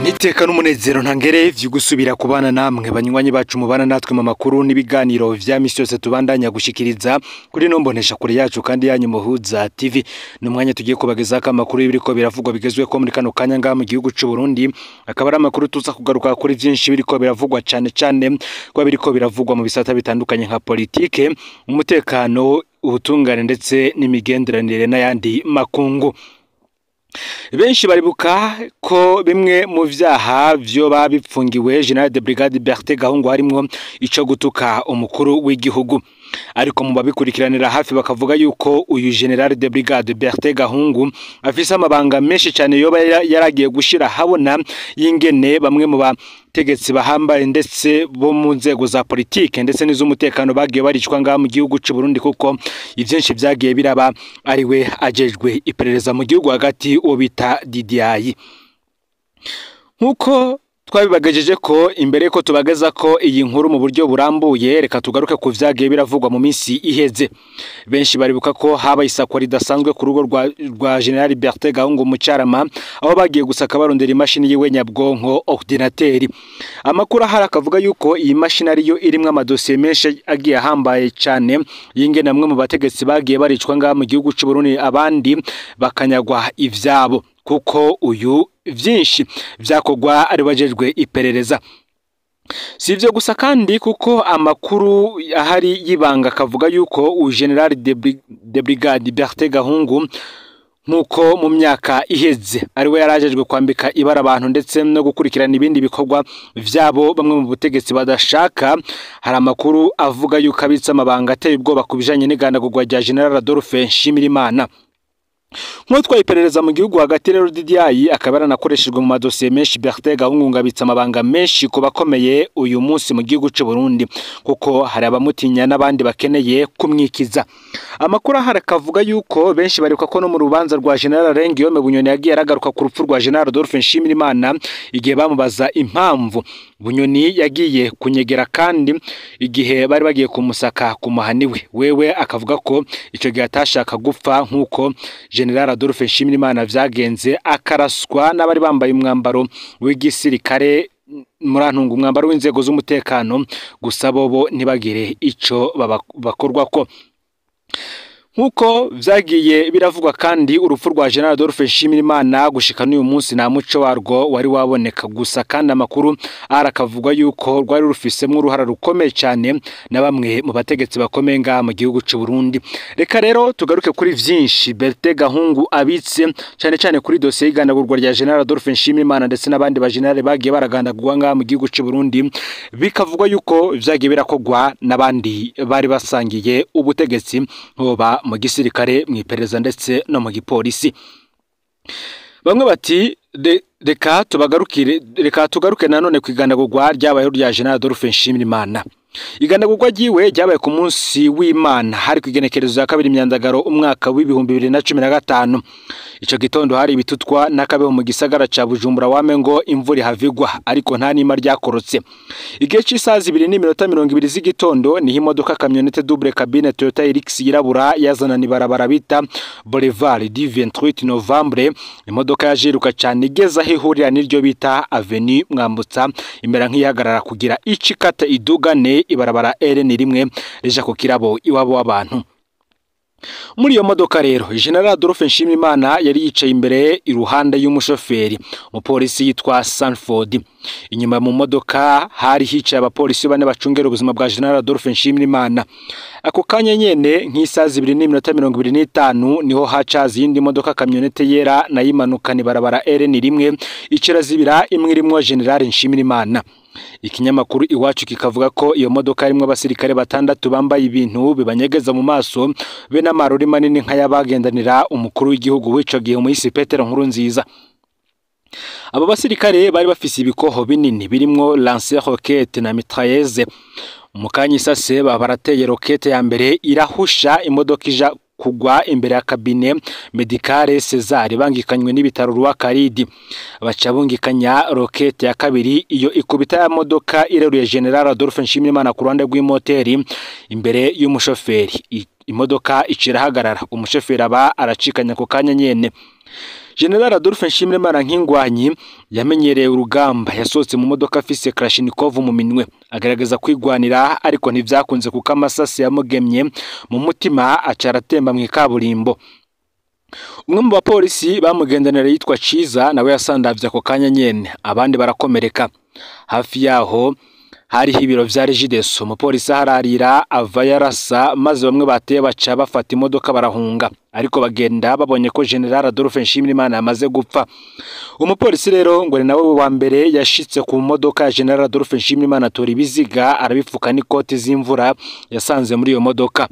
Niteka n'umunezero ntangere vyugusubira kubana namwe banywanyi bacu mubana natwe mu makuru n'ibiganiro vya misi yose tubandanya gushikiriza kuri nombonesha kure yacu kandi yanyu Muhuza TV. N'umwanya tugiye kubagezako amakuru y'ibiriko biravugwa bigezweko muri kano kanya ngaha mu gihugu c'u Burundi, akaba ari amakuru tuza kugaruka kuri vyinshi biriko biravugwa cane cane kwa biriko biravugwa mu bisata bitandukanye nka politike, umutekano, ubutungane ndetse n'imigenderanire n'ayandi makungu. Benshi baribuka ko bimwe mu vyaha vyo babipfungiwe General de Brigade Bertin Gahungu harimwo ico gutuka umukuru w'igihugu, ariko mu babikurikiranira hafi bakavuga yuko uyu General de Brigade Bertin Gahungu afise amabanga menshi cyane yoba yaragiye gushira habona y'ingene bamwe mu bategetsi bahambaye ndetse bo mu nzego za politike ndetse n'iz'umutekano bagiye baricwa ngaha mu gihugu c'u Burundi, kuko ivyinshi vyagiye biraba ariwe ajejwe iperereza mu gihugu hagati, uwo bita DDI. Nkuko twabibagejeje ko imbere ko tubageza ko iyi nkuru mu buryo burambuye, reka tugaruke ku vyagiye biravugwa mu minsi iheze. Benshi baribuka ko habaye isakwa ridasanzwe ku rugo rwa General Bertin Gahungu mu Carama, aho bagiye gusaka barondera imashini yiwe nyabwonko ordinateur. Amakuru ahari akavuga yuko iyi mashini ariyo irimwo amadosiye menshi agiye ahambaye cane y'ingene amwe mu bategetsi bagiye baricwa ngaha mu gihugu c'u Burundi, abandi bakanyagwa ivyabo, kuko uyu vyinshi vyakogwa ari bajejwe iperereza. Si ivyo gusa kandi, kuko amakuru ahari y'ibanga akavuga yuko u General de Brigade Bertin Gahungu, nkuko mu myaka iheze ariwe yarajejwe kwambika ibara abantu ndetse no gukurikirana ibindi bikorwa vyabo bamwe mu butegetsi badashaka, hari amakuru avuga yuko abitse amabanga ateye ubwoba ku bijanye n'igandagurwa rya General Adolphe Nshimirimana. Nk'utwaye iperereza mu gihugu hagati rero DDI akaba yaranakoreshejwe mu madosiye menshi. Bertin Gahungu ngabitse amabanga menshi ku bakomeye uyu munsi mu gihugu c'u Burundi, kuko hari abamutinya n'abandi bakeneye kumwikiza. Amakuru ahari akavuga yuko benshi baribuka ko no mu rubanza rwa General Guillaume Bunyoni yagiye aragaruka ku rupfu rwa General Adolphe Nshimirimana igihe bamubaza impamvu Bunyoni yagiye kunyegera kandi igihe bari bagiye kumusaka kumuhaniwe, wewe akavuga ko ico gihe atashaka gupfa nkuko General Adolphe Nshimirimana vyagenze, akaraswa n'abari bambaye umwambaro w'igisirikare, murantunga umwambaro w'inzego z'umutekano, gusa bobo ntibagire ico bakorwako. Nkuko vyagiye biravugwa kandi, urupfu rwa General Adolphe Nshimirimana gushika n'uyu munsi nta muco warwo wari waboneka, gusa kandi amakuru arakavugwa yuko rwari rufisemwo uruhara rukomeye cyane na bamwe mu bategetsi bakomeye ngaha mu gihugu c'u Burundi. Reka rero tugaruke kuri vyinshi Bertin Gahungu abitse, cyane cyane kuri dosiye y'igandagurwa rya General Adolphe Nshimirimana ndetse n'abandi ba general bagiye baragandagurwa ngaha mu gihugu c'u Burundi, bikavugwa yuko vyagiye birakogwa n'abandi bari basangiye ubutegetsi hoba mu gisirikare, mu iperereza ndetse no mu gipolisi. Bamwe bati reka tubagarukire, reka tugaruke nanone ku igandagurwa ryabayeho rya General Adolphe Nshimirimana. Igandagurwa ryiwe ryabaye ku munsi w'Imana, hari ku igenekerezo ya 2 Myandagaro umwaka w'2015. Ico gitondo hari ibitutwa n'akabeho mu gisagara ca Bujumbura, wame ngo imvura ihavigwa, ariko nta nima ryakorotse. Igihe c'isaha 2:20 z'igitondo niho imodoka kamyonete double cabine Toyota Hilux yirabura yazana ibarabara bita Boulevard du 28 Novembre. Imodoka yajiruka cyane igeze aho ihurira n'iryo bita Avenue Mwambutsa, imera nk'ihagarara kugira icikata idugane ibarabara RN1 rija ku kirabo iwabo w'abantu. Muri iyo modoka rero General Adolphe Nshimirimana yari yicaye imbere iruhande y'umushoferi, umupolisi yitwa Sanford. Inyuma mu modoka hari hicaye abapolisi bane bacungera ubuzima bwa General Adolphe Nshimirimana. Ako kanya nyene nk'isaha 2:25 niho hacaza iyindi modoka kamyonete yera nayo imanukana ibarabara RN1 ikirazibira imwe irimwo General Nshimirimana. Ikinyamakuru Iwacu kikavuga ko iyo modoka harimwo abasirikare batandatu bambaye ibintu bibanyegeza mu maso be n'amarori manini nk'ayabagendanira umukuru w'igihugu w'ico gihe umuhisi Petero Nkurunziza. Abo basirikare bari bafise ibikoho binini birimwo lancer roquette na mitrailleuse. Mu kanya isase barateye rokete ya mbere irahusha imodoka ija kugwa imbere ya kabine medicale Cesar bangikanywe n'ibitaro rwa Karidi. Baca bungikanya rokete ya kabiri, iyo ikubita ya modoka ireruye General Adolphe Nshimirimana ku ruhande rw'imoteri imbere y'umushoferi. Imodoka icirahagarara, umushoferi aba aracikanya ku kanya nyene. General Adolphe Nshimirimana nk'ingwanyi yamenyereye urugamba, yasohotse mu modoka afise Kalashnikov mu minwe, agerageza kwigwanira ariko ntivyakunze kuko amasasi yamugemye mu mutima aca aratemba mw'ikaburimbo. Umwe mu bapolisi bamugendanira yitwa Ciza nawe yasandavye ako kanya nyene, abandi barakomereka. Hafi yaho hariho ibiro vya Regideso, umupolisi ahararira ava yarasa, maze bamwe bateye baca bafata imodoka barahunga, ariko bagenda babonye ko General Adolphe Nshimirimana yamaze gupfa. Umupolisi rero ngo ni nawe wa mbere yashitse ku modoka ya General Adolphe Nshimirimana, atora ibiziga arabifuka n'ikoti z'imvura yasanze muri iyo modoka.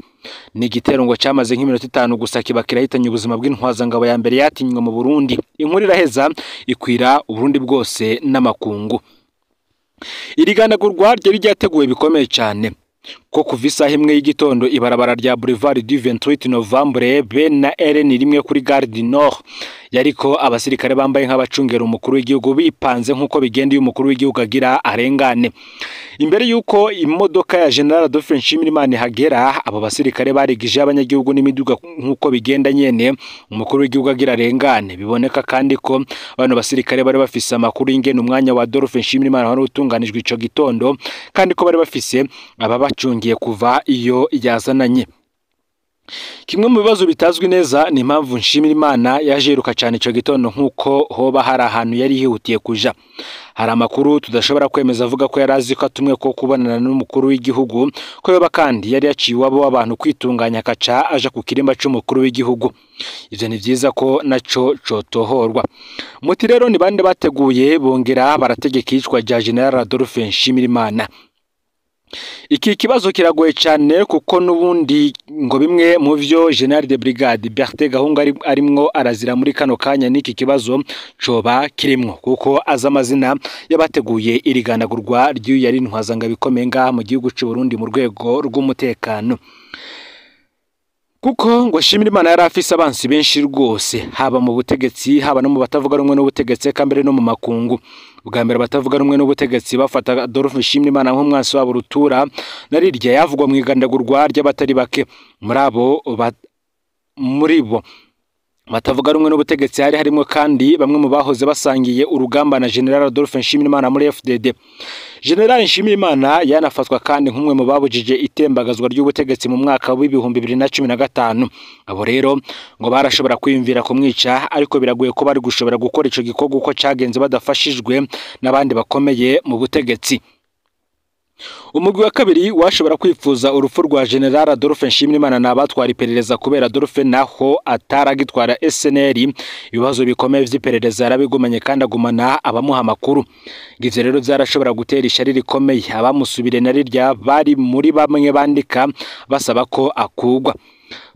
Ni igitero ngo cyamaze nk'iminota 5 gusa kiba kirahitanye ubuzima bw'intwazangabo ya mbere yatinywe mu Burundi. Inkuru iraheza ikwira Uburundi bwose n'amakungu. Iri gandagurwa ryari ryateguwe bikomeye cyane, ko kuva isaha imwe y'igitondo ibarabara rya Boulevard du 28 Novembre B na RN rimwe kuri Gare du Nord yariko abasirikare bambaye nk'abacungera umukuru w'igihugu bipanze nk'uko bigenda iyo umukuru w'igihugu agira arengane. Imbere yuko imodoka ya General Adolphe Nshimirimana ihagera, abo basirikare barigije abanyagihugu n'imiduga nk'uko bigenda nyene umukuru w'igihugu agira arengane. Biboneka kandi ko bano basirikare bari bafise amakuru y'ingene umwanya wa Adolphe Nshimirimana wari utunganijwe ico gitondo, kandi ko bari bafise ababacungiye kuva iyo yazananye. Kimwe mu bibazo bitazwi neza ni impamvu Nshimirimana yaje yiruka cyane ico gitondo nk'uko hoba hari ahantu yari yihutiye kuja. Hari amakuru tudashobora kwemeza avuga ko yari azi ko atumwe ko kubonana n'umukuru w'igihugu, ko yoba kandi yari yaciye iwabo w'abantu kwitunganya akaca aja ku kirimba c'umukuru w'igihugu. Ivyo ni vyiza ko naco cotohorwa. Muti rero ni bande bateguye bongera barategeka iyicwa rya General Adolphe Nshimirimana? Iki kibazo kiragoye cyane kuko n'ubundi ngo bimwe mu vyo General de Brigade Bertin Gahungu arimwo arazira muri kano kanya n'iki kibazo coba kirimwo, kuko aza amazina y'abateguye iri gandagurwa ry'uyu yari intwazangabo ikomeye ngaha mu gihugu c'u Burundi mu rwego rw'umutekano. Kuko ngo Nshimirimana yari afise abansi benshi rwose, haba mu butegetsi, haba no mu batavuga rumwe n'ubutegetsi, eka mbere no mu makungu. Bwa mbere abatavuga rumwe n'ubutegetsi bafata Adolphe Nshimirimana nk'umwansi wabo rutura, na rirya yavugwa mu igandagurwa ry'abatari bake. Muri bo batavuga rumwe n'ubutegetsi hari harimo kandi bamwe mu bahoze basangiye urugamba na General Adolphe Nshimirimana muri FDD. General Nshimirimana yanafatwa kandi nk'umwe mu babujije itembagazwa ry'ubutegetsi mu mwaka w'2015. Abo rero ngo barashobora kwiyumvira kumwica, ariko biragoye ko bari gushobora gukora ico gikorwa uko cagenze badafashijwe n'abandi bakomeye mu butegetsi. Umugwi wa kabiri washobora kwifuza urupfu rwa General Adolphe Nshimirimana n'abatwara iperereza, kubera Adolphe naho ataragitwara SNL ibibazo bikomeye vy'iperereza yarabigumanye kandi agumana abamuha amakuru. Ivyo rero vyarashobora gutera ishari rikomeye abamusubire na rirya bari muri bamwe bandika basaba ko akugwa.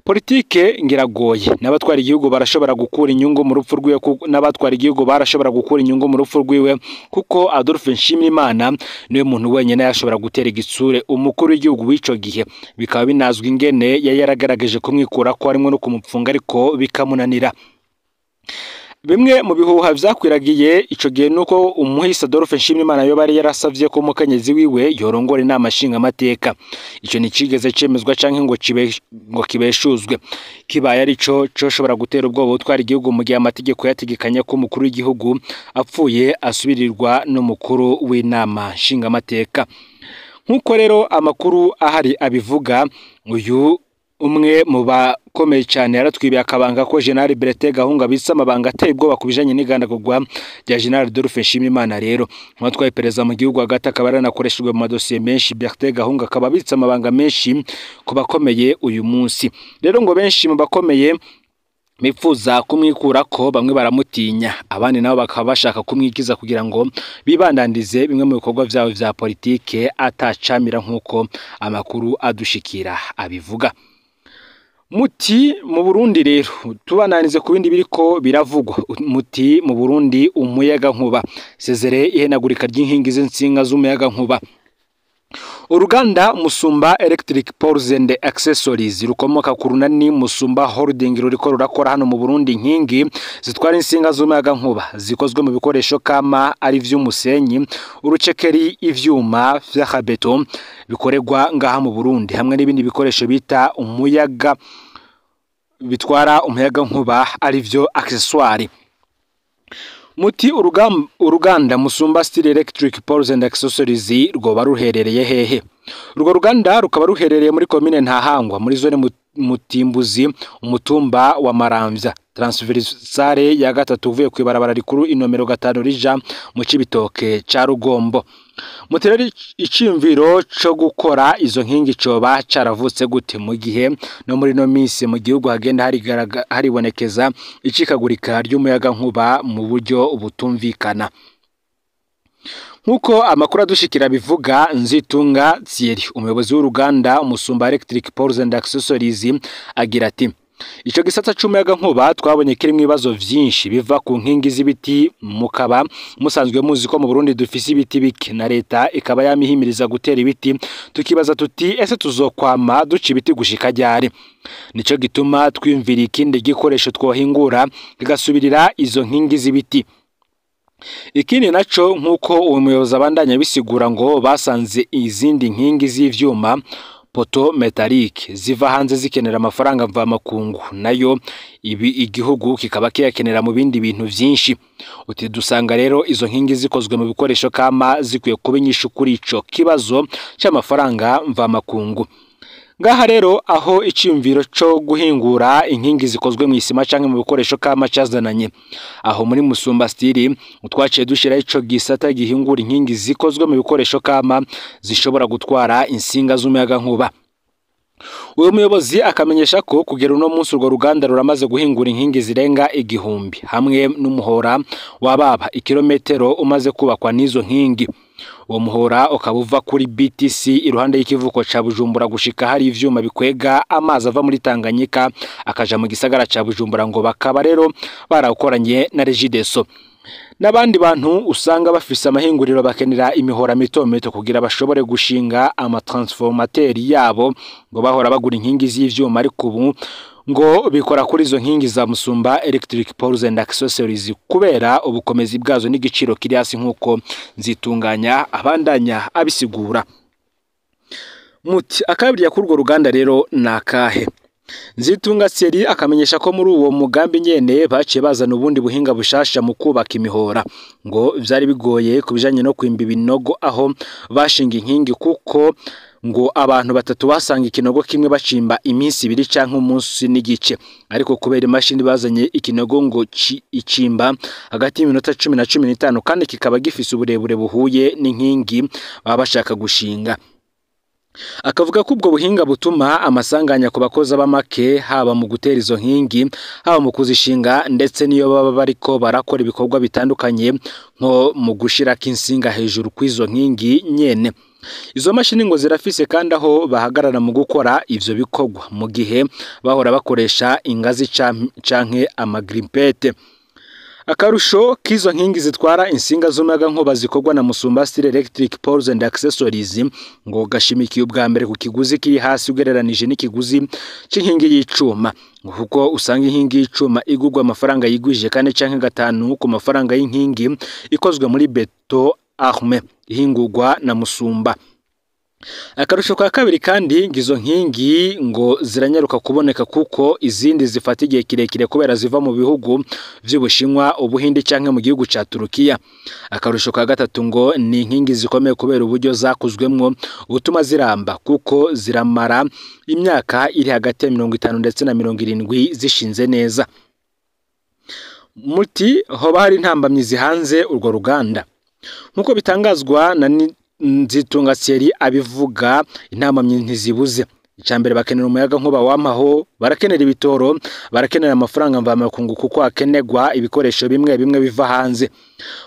Politike ngiragoye, n'abatwara igihugu barashobora gukura inyungu mu rupfu rwiwe, n'abatwara igihugu barashobora gukura inyungu mu rupfu rwiwe, kuko Adolphe Nshimirimana niwe muntu wenyene yashobora gutera igitsure umukuru w'igihugu w'ico gihe, bikaba binazwi ingene yari yaragaragaje kumwikura ko harimo no kumupfunga ariko bikamunanira. Bimwe mu bihuha vyakwiragiye ico gihe nuko umuhisi Adolphe Nshimirimana yoba yari yarasavye ko umukenyezi wiwe yorongora inama nshingamateka. Ico nticigeze cemezwa canke ngo kibeshuzwe. Kibaye arico coshobora gutera ubwoba utwara igihugu mu gihe amategeko yategekanya ko umukuru w'igihugu apfuye asubirirwa n'umukuru w'inama nshingamateka. Nk'uko rero amakuru ahari abivuga, uyu umwe mu bakomeye cyane yaratwibiye akabanga ko General Bertin Gahungu abitse amabanga ateye ubwoba ku bijanye n'igandagurwa rya General Adolphe Nshimirimana. Rero nk'uwatwaye iperereza mu gihugu hagati akaba yaranakoreshejwe mu madosiye menshi, Bertin Gahungu akaba abitse amabanga menshi ku bakomeye uyu munsi. Rero ngo benshi mu bakomeye bifuza kumwikurako, bamwe baramutinya, abandi nabo bakaba bashaka kumwikiza kugira ngo bibandandize bimwe mu bikorwa vyabo vya politike atacamira, nk'uko amakuru adushikira abivuga. Muti mu Burundi rero tubananize ku bindi biriko biravugwa. Muti mu Burundi umuyaga nkuba sezere ihenagurika ry'inkingi z'insinga z'umuyaga nkuba. Uruganda Musumba Electric Poles and Accessories rukomoka ku runani Musumba Holding ruriko rurakora hano mu Burundi inkingi zitwara insinga z'umuyagankuba zikozwe mu bikoresho kama ari vy'umusenyi, urucekeri, ivyuma vy'akabeto bikorerwa ngaha mu Burundi hamwe n'ibindi bikoresho bita umuyaga bitwara umuyagankuba ari vyo accessoire. Muti uruganda Musumba Steel Electric Poles and Accessories rwoba ruherereye hehe? Urwo ruganda rukaba ruherereye muri komine Ntahangwa muri zone Mutimbuzi, umutumba wa Maramvya, transversale ya gatatu uvuye kw'ibarabara rikuru inomero 5 rija mu Cibitoke ca Rugombo. Muti rero iciyumviro co gukora izo nkingi coba caravutse gute mu gihe no muri no minsi mu gihugu hagenda haribonekeza icikagurika ry'umuyagankuba mu buryo butumvikana? Nkuko amakuru adushikira bivuga, Nzitunga Thierry, umuyobozi w'uruganda Musumba Electric Poles and Accessories, agira ati: ico gisata c'umuyagankuba twabonye kirimwo ibibazo vyinshi biva ku nkingi z'ibiti, mukaba musanzwe muzi ko mu Burundi dufise ibiti bike na leta ikaba yamihimiriza gutera ibiti, tukibaza tuti ese tuzokwama duca ibiti gushika ryari? Nico gituma twiyumvira ikindi gikoresho twohingura kigasubirira izo nkingi z'ibiti. Ikindi naco, nkuko uwo muyobozi abandanya bisigura, ngo basanze izindi nkingi z'ivyuma poteau métallique ziva hanze zikenera amafaranga mvamakungu, nayo ibi igihugu kikaba kiyakenera mu bindi bintu vyinshi. Uti dusanga rero izo nkingi zikozwe mu bikoresho kama zikwiye kuba inyishu kuri ico kibazo c'amafaranga mvamakungu. Ngaha rero aho iciyumviro co guhingura inkingi zikozwe mu isima canke mu bikoresho kama cazananye, aho muri Musumba Steel twaciye dushiraho ico gisata gihingura inkingi zikozwe mu bikoresho kama zishobora gutwara insinga z'umuyagankuba. Uwo muyobozi akamenyesha ko kugera uno munsi urwo ruganda ruramaze guhingura inkingi zirenga 1000 hamwe n'umuhora wababa ikirometero umaze kubakwa n'izo nkingi. Uwo muhora ukaba uva kuri BTC iruhande y'ikivuko ca Bujumbura gushika hari ivyuma bikwega amazi ava muri Tanganyika akaja mu gisagara ca Bujumbura, ngo bakaba rero barawukoranye na Regideso. N'abandi bantu usanga bafise amahinguriro bakenera imihora mito mito kugira bashobore gushinga amatransformateur yabo, ngo bahora bagura inkingi z'ivyuma ariko ubu ngo bikora kuri izo nkingi za Musumba Electric Poles and Accessories kubera ubukomezi bwazo n'igiciro kiri hasi, nkuko Nzitunganya abandanya abisigura. Muti akabiriya kuri urwo ruganda rero nakahe? Nzitunga Thierry akamenyesha ko muri uwo mugambi nyene baciye bazana ubundi buhinga bushasha mu kubaka imihora. Ngo vyari bigoye ku bijanye no kwimba ibinogo aho bashinga inkingi, kuko ngo abantu batatu basanga ikinogo kimwe bacimba iminsi ibiri canke umunsi n'igice, ariko kubera imashini bazanye ikinogo ngo icimba hagati y'iminota 10 na 15, kandi kikaba gifise uburebure buhuye n'inkingi baba bashaka gushinga. Akavuga ko ubwo buhinga butuma amasanganya ku bakozi b'amake, haba mu gutera izo nkingi, haba mu kuzishinga, ndetse n'iyo baba bariko barakora ibikorwa bitandukanye nko mu gushirako insinga hejuru kw'izo nkingi nyene. Izo mashini ngo zirafise kandi aho bahagarara mu gukora ivyo bikorwa, mu gihe bahora bakoresha ingazi canke amagrimpete. Akarusho k'izo nkingi zitwara insinga z'umuyagankuba zikorwa na Musumba Steel Electric Poles and Accessories ngo gashimikiye ubwa mbere ku kiguzi kiri hasi ugereranije n'ikiguzi c'inkingi y'icuma, kuko usanga inkingi y'icuma igurwa amafaranga yigwije kane canke gatanu ku mafaranga y'inkingi ikozwe muri béton armé ihingurwa na Musumba. Akarusho ka kabiri kandi, ngizo nkingi ngo ziranyaruka kuboneka, kuko izindi zifata igihe kirekire kubera ziva mu bihugu vy'Ubushinwa, Ubuhindi canke mu gihugu ca Turukiya. Akarusho ka gatatu ngo ni inkingi zikomeye kubera uburyo zakozwemwo butuma ziramba, kuko ziramara imyaka iri hagati ya 50 ndetse na 70 zishinze neza. Muti hoba hari intambamyi zihanze urwo ruganda? Nkuko bitangazwa na Nzitunga Thierry abivuga, intambamyi ntizibuze. Icambere, bakenera umuyaga nkuba wamaho, barakenera ibitoro, barakenera amafaranga mvamakungu kuko hakenerwa ibikoresho bimwe bimwe biva hanze.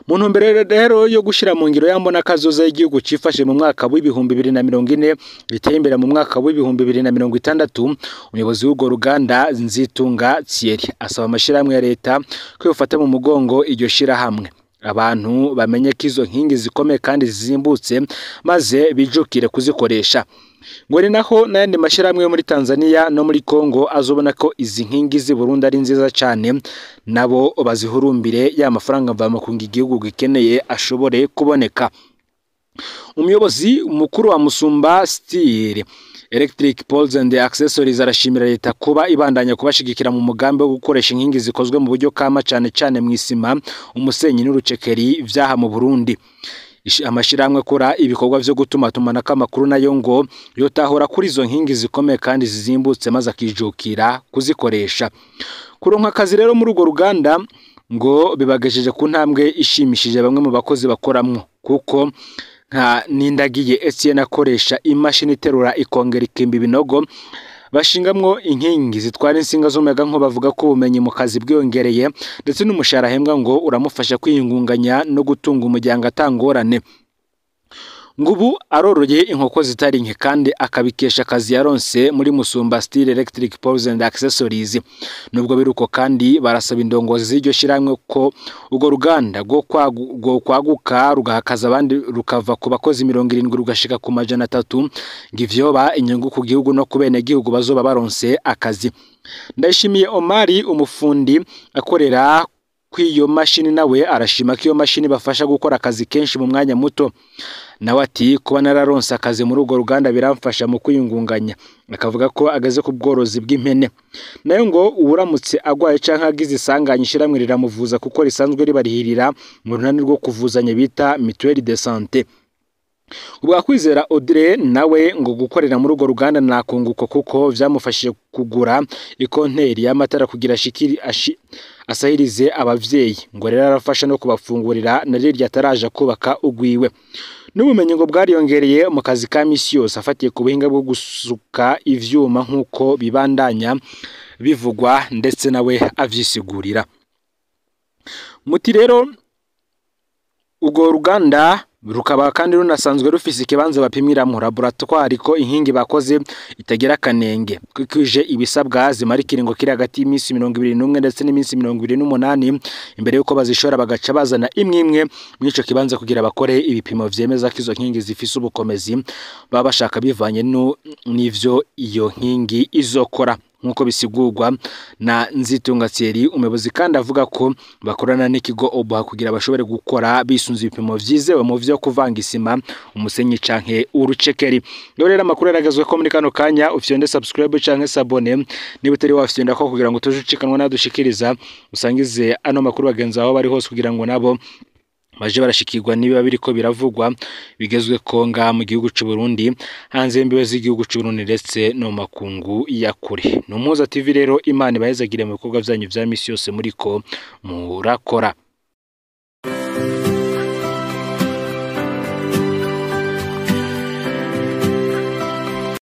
Mu ntumbero rero yo gushira mu ngiro yambona kazoza y'igihugu cifashe mu mwaka w'2040 biteye imbere mu mwaka w'2060, umuyobozi w'urwo ruganda Nzitunga Thierry asaba amashirahamwe ya leta ko yofata mu mugongo iryo shirahamwe. Abantu bamenye ko izo nkingi zikomeye kandi zizimbutse maze bijukire kuzikoresha. Ngo ni naho n'ayandi mashyirahamwe yo muri Tanzania no muri Congo azobona ko izi nkingi z'i Burundi ari nziza cyane, nabo bazihurumbire, ya mafaranga mvamakungu igihugu gikeneye ashobore kuboneka. Umuyobozi mukuru wa Musumba Steel Electric Poles and Accessories arashimira leta kuba ibandanya kubashigikira mu mugambi wo gukoresha inkingi zikozwe mu buryo kama, cyane cyane mu isima, umusenyi n'urucekeri vyaha mu Burundi. Amashirahamwe akora ibikorwa vyo gutumatumanako amakuru nayo ngo yotahura kuri izo nkingi zikomeye kandi zizimbutse maze akijukira kuzikoresha. Kuronka akazi rero muri urwo ruganda ngo bibagejeje ku ntambwe ishimishije bamwe mu bakozi bakoramwo, kuko nka Nindagiye Etienne akoresha imashini iterura ikongera ikimba ibinogo bashingamwo inkingi zitwara insinga z'umuyagankuba. Bavuga ko ubumenyi mu kazi bwiyongereye, ndetse n'umushahara ahembwa ngo uramufasha kwiyungunganya no gutunga umuryango atangorane. Ngo ubu aroroye inkoko zitari nke kandi akabikesha akazi yaronse muri Musumba Steel Electric Poles and Accessories. Nubwo biruko kandi barasaba indongozi z'iryo shyirahamwe ko urwo ruganda rwo kwaguka rugahakaza abandi, rukava ku bakozi 70 rugashika ku 300, ngo ivyoba inyungu ku gihugu no ku benegihugu bazoba baronse akazi. Ndayishimiye Omari, umufundi akorera kw'iyo mashini, nawe arashima ko iyo mashini bafasha gukora akazi kenshi mu mwanya muto. Nawe ati kuba nararonse akazi muri urwo ruganda biramfasha mu kwiyungunganya. Akavuga ko ageze ku bworozi bw'impene. Nayo ngo uwuramutse agwaye canke agize isanganya, ishyirahamwe riramuvuza kuko risanzwe ribarihirira mu runani rwo kuvuzanya bita mutuelle de santé. Ubwa Kwizera Audrey nawe ngo gukorera muri urwo ruganda nakunguko, kuko vyamufashije kugura ikonteri y'amatara kugira ashikiri asahirize abavyeyi. Ngo rero arafasha no kubafungurira na rirya ataraja kubaka ugwiwe. N'ubumenyi ngo bwariyongereye mu kazi ka misi yose, afatiye ku buhinga bwo gusuka ivyuma nk'uko bibandanya bivugwa ndetse nawe avyisigurira. Muti rero urwo ruganda rukaba kandi runasanzwe rufise ikibanza bapimiramwo laboratoire ko inkingi bakoze itagira akanenge, kwije ibisabwa, zimara ikiringo kiri hagati y'iminsi 21 ndetse n'iminsi 28 imbere yuko bazishora, bagaca bazana imwe imwe muri ico kibanza kugira bakore ibipimo vyemeza ko izo nkingi zifise ubukomezi baba bashaka bivanye n'ivyo iyo nkingi izokora, nk'uko bisigurwa na Nzitunga Thierry, umuyobozi. Kandi avuga ko bakorana n'ikigo OBUHA kugira bashobore gukora bisunze ibipimo vyizewe mu vyo kuvanga isima, umusenyi canke urucekeri. Rero amakuru yaragezwe ko muri kano kanya, ufyonde subscribe canke s'abonner niba utari wafyonda ko, kugira ngo tuje ucikanwa nadushikiriza. Usangize ano makuru bagenzi aho bari hose kugira ngo nabo baje barashikirwa niba biriko biravugwa bigezwe ko ngaha mu gihugu c'u Burundi, hanze y'imbibe z'igihugu c'u Burundi, ndetse no mu makungu ya kure. Ni Umuhuza TV rero, Imana ibahezagire mu bikorwa vyanyu vya misi yose muriko murakora.